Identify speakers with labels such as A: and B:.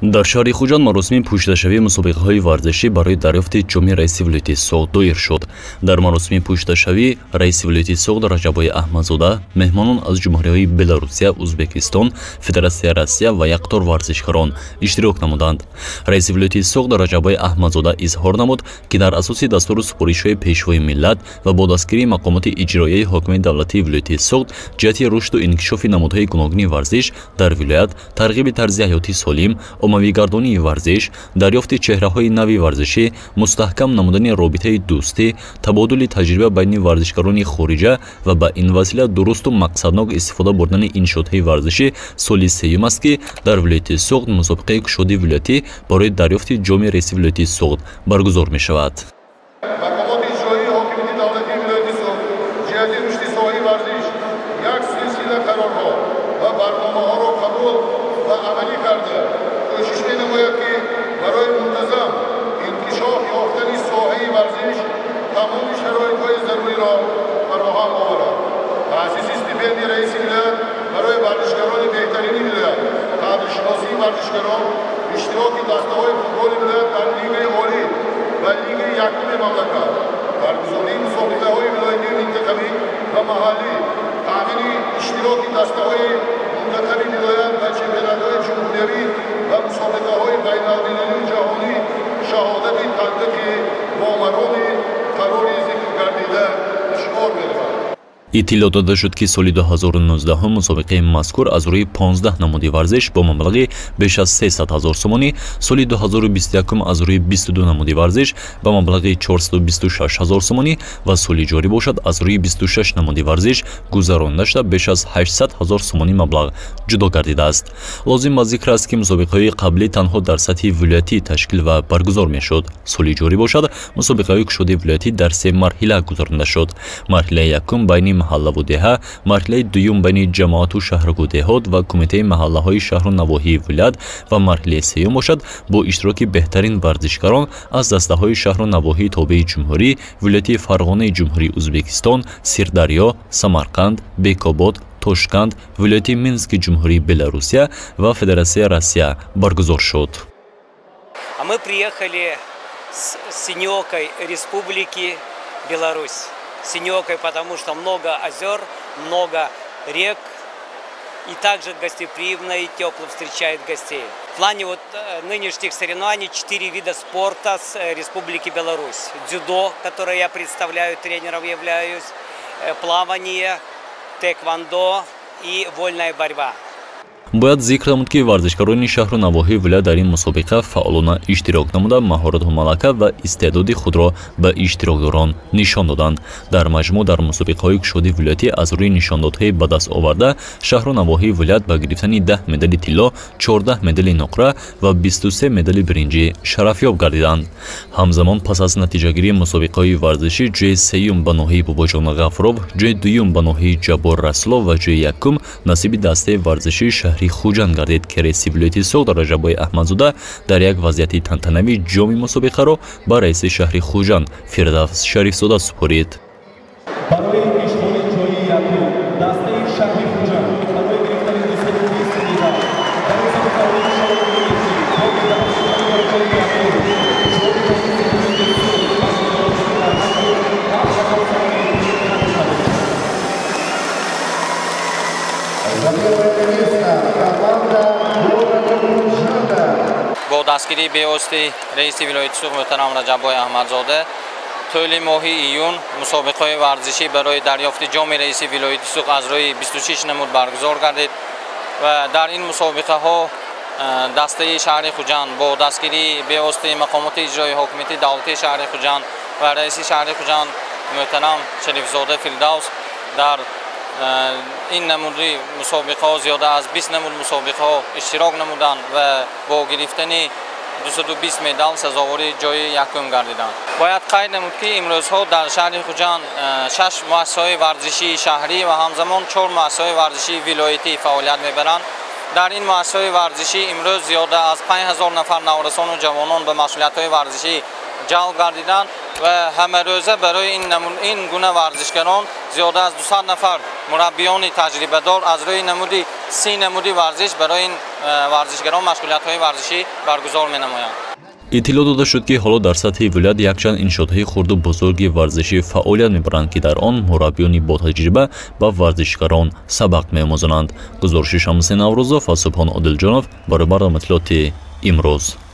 A: Дар шаҳри Хуҷанд маросими пӯшидашавии мусобиқаҳои варзишӣ барои дарёфти ҷоми раиси вилояти Суғд доир шуд. Дар маросими пӯшидашавӣ раиси вилояти Суғд Раҷаббой Аҳмадзода, меҳмонон аз ҷумҳуриҳои Беларусия, Узбекистон, Федератсияи Россия ва як қатор варзишгарон иштирок намуданд. Раиси вилояти Суғд Раҷаббой Аҳмадзода изҳор намуд, ки дар асоси дастуру супоришҳои Пешвои миллат ва бо дастгирии мақомоти иҷроияи ҳокимияти давлатии вилояти Суғд ҷиҳати рушду инкишофи намудҳои гуногуни варзиш дар вилоят, тарғиби тарзи ҳаёти солим, оммавигардонии варзиш, дарёфти чеҳраҳои нави варзишӣ, мустаҳкам намудани робитаи дӯстӣ, табодули таҷриба байни варзишгарони хориҷа ва ба ин васила дурусту мақсаднок истифода бурдани иншоотҳои варзишӣ соли сеюм аст, ки дар вилояти Суғд мусобиқаи кушоди вилоятӣ барои дарёфти ҷоми раиси вилояти Суғд баргузор мешавад.
B: Мақомоти иҷроии ҳокимияти давлатии вилояти Суғд ҷиҳати рушди соҳаи варзиш як силсила қарорҳо ва барномаҳоро қабул ва амалӣ карда кӯшиш менамояд, ки барои мунтазам инкишоф ёфтани соҳаи варзиш тамоми шароитҳои заруриро фароҳам оварад. Таъсиси стипендияи раиси вилоят барои варзишгарони беҳтарини вилоят, қадршиносии варзишгарон, иштироки дастаҳои футболи вилоят дар лигаи олӣ ва лигаи якуми мамлакат, баргузории мусобиқаҳои вилоятию минтақавӣ ва маҳаллӣ, таъмини иштироки дастаҳои мунтахаби вилоят ва чемпионатҳои ҷумҳуриявӣ ва мусобиқаҳои байналмилалию ҷаҳонӣ шаҳодати татбиқи бомароми қарори зикргардида шумор меравад.
A: Иттилоъ дода шуд, ки соли 2019 мусобиқаи мазкур аз рӯи 15 намуди варзиш бо маблағи беш аз 300 ҳазор сомонӣ, соли 2021 аз рӯи 22 намуди варзиш ба маблағи 426 ҳазор сомонӣ ва соли ҷорӣ бошад аз рӯи 26 намуди варзиш гузаронида шуда беш аз 800 ҳазор сомонӣ маблағ ҷудо гардидааст. Лозим ба зикр аст, ки мусобиқаҳои қаблӣ танҳо дар сатҳи вилоятӣ ташкил ва баргузор мешуд. Соли ҷорӣ бошад мусобиқаҳои кушоди вилоятӣ дар се марҳила гузаронида шуд. Марҳилаи якум байни маҳаллаву деҳа, марҳилаи дуюм байни ҷамоату шаҳраку деҳот ва кумитаи маҳаллаҳои шаҳру навоҳии вилоят ва марҳилаи сеюм бошад бо иштироки беҳтарин варзишгарон аз дастаҳои шаҳру навоҳии тобеи ҷумҳурӣ, вилояти Фарғонаи Ҷумҳурии Узбекистон, Сирдарё, Самарқанд, Бекобод, Тошканд, вилояти Мински Ҷумҳурии Беларусия ва Федератсияи Россия баргузор шуд.
C: А мы приехали с синёкой Республики Беларусь. Синёкой, потому что много озер, много рек, и также гостеприимно и тепло встречает гостей. В плане вот нынешних соревнований 4 вида спорта с Республики Беларусь. Дзюдо, которое я представляю, тренером являюсь, плавание, тэквондо и вольная борьба.
A: Бояд зикр намуд, ки варзишгарони шаҳру навоҳии вилоят дар ин мусобиқа фаъолона иштирок намуда, маҳорату малака ва истеъдоди худро ба иштирокдорон нишон доданд. Дар маҷмӯъ дар мусобиқаҳои кушоди вилоятӣ аз рӯи нишондодҳои ба даст оварда шаҳру навоҳии вилоят ба гирифтани 10 медали тилло, 14 медали нуқра ва 23 медали биринҷӣ шарафёб гардиданд. Ҳамзамон пас аз натиҷагирии мусобиқаҳои варзишӣ ҷои сеюм ба ноҳияи Бобоҷон Ғафуров, ҷои дуюм ба ноҳияи Ҷаббор Расулов ва ҷои якум насиби дастаи варзишии шаҳри Хуҷанд гардид, ки раиси вилояти Суғд Раҷаббой Аҳмадзода дар як вазъияти тантанавӣ ҷоми мусобиқаро ба раиси шаҳри Хуҷанд Фирдавс Шарифзода супорид.
D: Барои ишғоли ҷои якум дастаи шаҳри Хуҷанд барои гирифтани 220 медал дар мусобиқаҳои кушоди вилоятӣ ҷои якум ҷоми раиси вилояти Суғд ба 7000 сомонӣ.
E: Бо дастгирии бевоситаи раиси вилояти Суғд муҳтарам Раҷаббой Аҳмадзода тӯли моҳи июн мусобиқаҳои варзишӣ барои дарёфти ҷоми раиси вилояти Суғд аз рӯи 26 намуд баргузор гардид ва дар ин мусобиқаҳо дастаи шаҳри Хуҷанд бо дастгирии бевоситаи мақомоти иҷроии ҳокимияти давлатии шаҳри Хуҷанд ва раиси шаҳри Хуҷанд муҳтарам Шарифзода Фирдавс дар ин намуди мусобиқаҳо зиёда аз 20 намуд мусобиқаҳо иштирок намуданд ва бо гирифтани 220 медал сазовори ҷои якум гардиданд. Бояд қайд намуд, ки имрӯзҳо дар шаҳри Хуҷанд 6 муассисаҳои варзишии шаҳрӣ ва ҳамзамон 4 муассисаҳои варзишии вилоятӣ фаъолият мебаранд. Дар ин муассисаҳои варзишӣ имрӯз зиёда аз 5000 нафар наврасону ҷавонон ба масъулиятҳои варзишӣ ҷалб гардиданд ва ҳамарӯза барои ин гуна варзишгарон зиёда аз 200 нафар мураббиёни таҷрибадор аз рӯи намуди 30 намуди варзиш барои ин варзишгарон машғулиятҳои варзишӣ баргузор менамоянд.
A: Иттилоъ дода шуд, ки ҳоло дар сатҳи вилоят якчанд иншоотҳои хурду бузурги варзишӣ фаъолият мебаранд, ки дар он мураббиёни ботаҷриба ба варзишгарон сабақ меомӯзонанд. Гузориши Шамси Наврӯзов ва Субҳон Одилҷонов барои барномаи иттилоотии «Имрӯз».